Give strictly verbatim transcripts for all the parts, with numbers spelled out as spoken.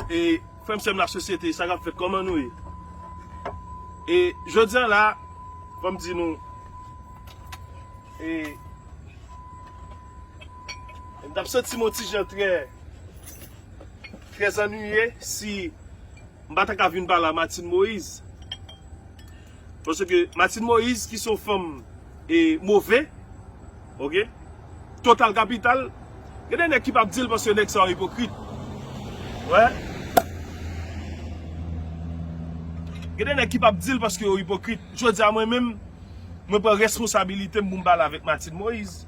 E, frè m, sè m, lasosyete, sa k ap fèt, kòman nou ye? E, jodi a la, fò m di nou, e, m t ap santi m yon ti jan trè, trè annuiye si m pa ta ka vin pale a Martine Moïse. Paske Martine Moïse, ki se yon fanm, e, move, oke? Total kapital. Gen de nèg ki p ap di l paske nèg sa yo ipokrit. Wè. Gen de nèg ki p ap di l paske yo ipokrit. Jodi a, mwen menm, mwen pran responsabilite m pou m pale avèk Martine Moïse.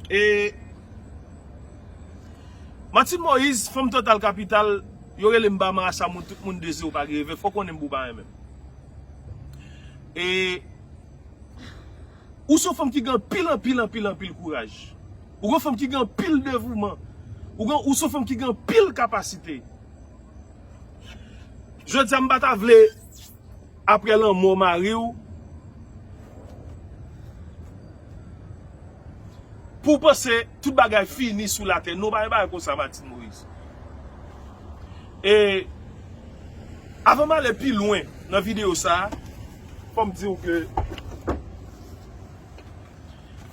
E Martine Moïse, fanm total kapital, yo rele m Bama, sa moun, tout moun dezi yo pa gen revè, fò konnen m pou pa renmen m. E ou se yon fanm ki gen anpil, anpil, anpil, anpil kouraj. Ou gen fanm ki gen anpil devouman. Ou gen, ou se yon fanm ki gen anpil kapasite. Jodi a, m pa ta vle, apre lanmò mari w, pou w panse tout bagay fini sou latè. Non, pa gen bagay konsa, Martine Moïse. E avan m ale pi lwen nan videyo sa a, fò m di w ke,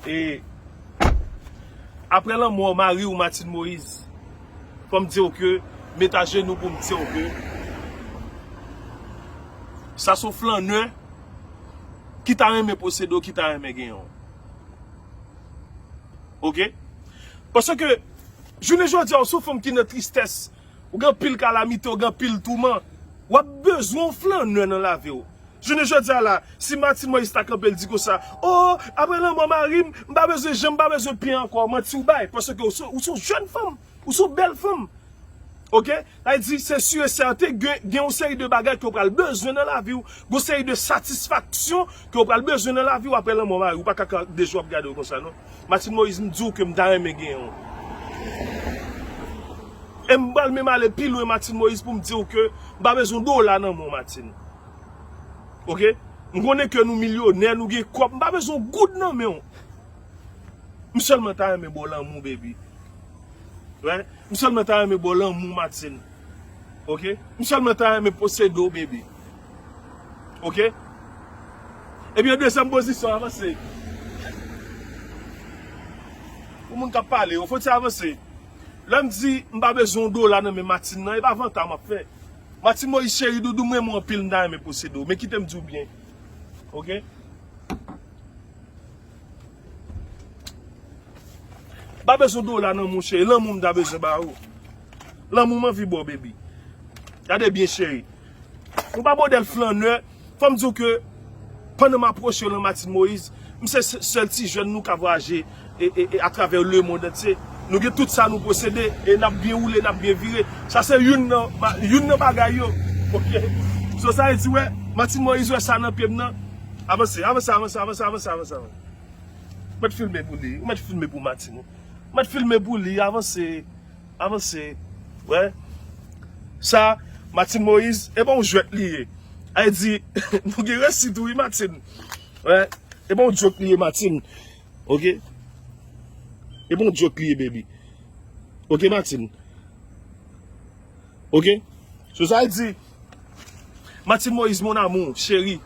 e, apre lanmò mari w, Martine Moïse, fò m di w ke, met ajenou pou m di w ke sa se yon flannè ki ta renmen posede w, ki ta renmen genyen w. Oke? Paske, jounen jodi a, ou se yon fanm ki nan tristès, ou gen anpil kalamite, ou gen anpil touman, w ap bezwen yon flannè nan lavi w. Jounen jodi a la, si Martine Moïse ta kanpe, l di konsa, "O, apre lanmò mari m, m pa bezwen jan, m pa bezwen pye ankò," manti w bay, paske ou se, ou se yon jèn fanm, ou se yon bèl fanm. Oke? Sa vle di, se si e sèten, gen, gen yon seri de bagay ke w pral bezwen nan lavi w, gen yon seri de satisfaksyon ke w pral bezwen nan lavi w apre lanmò mari w. Ou pa ka, ka de jou ap gade w konsa, non. Martine Moïse, m di w ke m ta renmen genyen w. E m pral menm ale pi lwen, Martine Moïse, pou m di w ke m pa bezwen dola nan men w, Martine. Oke? M konnen ke nou milyonè, nou gen kòb, m pa bezwen yon goud nan men w. M sèlman ta renmen ba w lanmou, baby. Wè? M sèlman ta renmen ba w lanmou, Martine. Oke? M sèlman ta renmen posede w, baby. Oke? Ebyen, dezyèm pozisyon, avanse. Pou moun k ap pale, yo fò ti avanse. Lè m di m pa bezwen yon dola nan men Martine nan, e pa vanta m ap fè. Martine Moïse cheri, doudou, m renmen w anpil, m ta renmen posede w. Men kite m di w byen. Oke? M pa bezwen dola nan men w, cheri. Lanmou m ta bezwen ba ou. Lanmou m anvi ba w, baby. Gade byen, cheri. Ou pa modèl flannè. Fò m di w ke pandan m apwoche w nan Martine Moïse, m se sè-, sèl ti jèn nou ka vwayaje e, e, e atravè lemonn antye. Nou gen tout sa nou posede e n ap byen woule, n ap byen vire. Sa se youn nan, ma-, youn nan bagay yo. Oke? So sa vle di, wè, Martine Moïse wè sa nan pye m nan. Avanse, avanse, avanse, avanse, avanse, avanse, avanse. Mèt filme pou li. Ou mèt filme pou Martine. Ou mèt filme pou li. Avanse. Avanse. Wè. Sa, Martine Moïse, e pa yon jwèt li ye. Ay di, nou gen resi tou, wi, Martine. Wè. E pa yon jwèt li ye, Martine. Oke? E pa yon jwèt li ye, baby. Oke, Martine? Oke? So sa vle di, Martine Moïse, mon amour, cheri,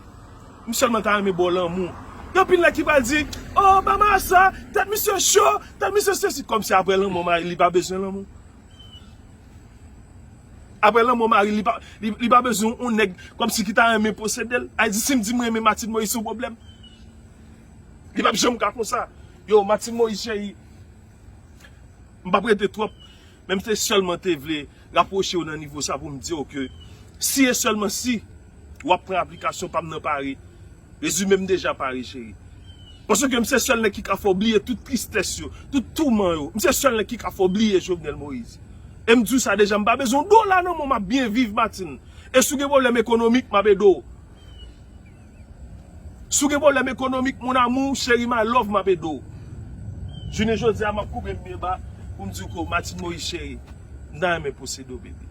m sèlman ta renmen ba w lanmou. Gen anpil nèg ki pral di, "O, Bama sa, tèt misye cho, tèt misye sesi." Kòmsi apre lanmò mari, li pa bezwen lanmou. Apre lanmò mari, li pa, li, li pa bezwen yon nèg kòmsi ki ta renmen posede l. Ay di, si m di m renmen Martine Moïse, se yon pwoblèm. Li p ap janm ka konsa. Yo, Martine Moïse, cheri, m p ap rete twòp, men m te sèlman te vle rapwoche w nan nivo sa pou m di w ke si e sèlman si w ap pran aplikasyon pa m nan pare, rezime m deja pare, cheri. Paske m se sèl nèg ki ka fè w bliye tout tristès yo, tout touman yo. M se sèl nèg ki ka fè w bliye Jovenel Moïse. E m di w sa deja, m pa bezwen yon dola nan men w, m ap byen viv, Martine. E si w gen pwoblèm ekonomik, m ap ede w. Si w gen pwoblèm ekonomik, mon amour, cheri, my love, m ap ede w. Jounen jodi a, m ap koupe m byen ba pou m di w ke Martine Moïse, cheri, m ta renmen posede w, baby.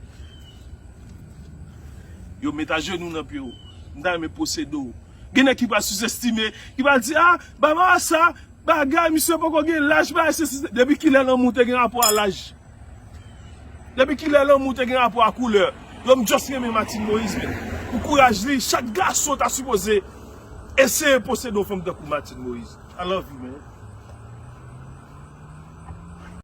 Yo met ajenou nan pye w. M ta renmen posede w. Gen nèg ki pral souzestime, ki pral di, "A, Bama sa, bagay, misye poko gen laj, bagay, se, se, se." Depi kilè lanmou te gen rapò a laj? Depi kilè lanmou te gen rapò a koulè? Yo, m just renmen Martine Moïse, men. Pou kouraj li, chak gason ta sipoze eseye posede yon fanm tankou Martine Moïse. I love you, man.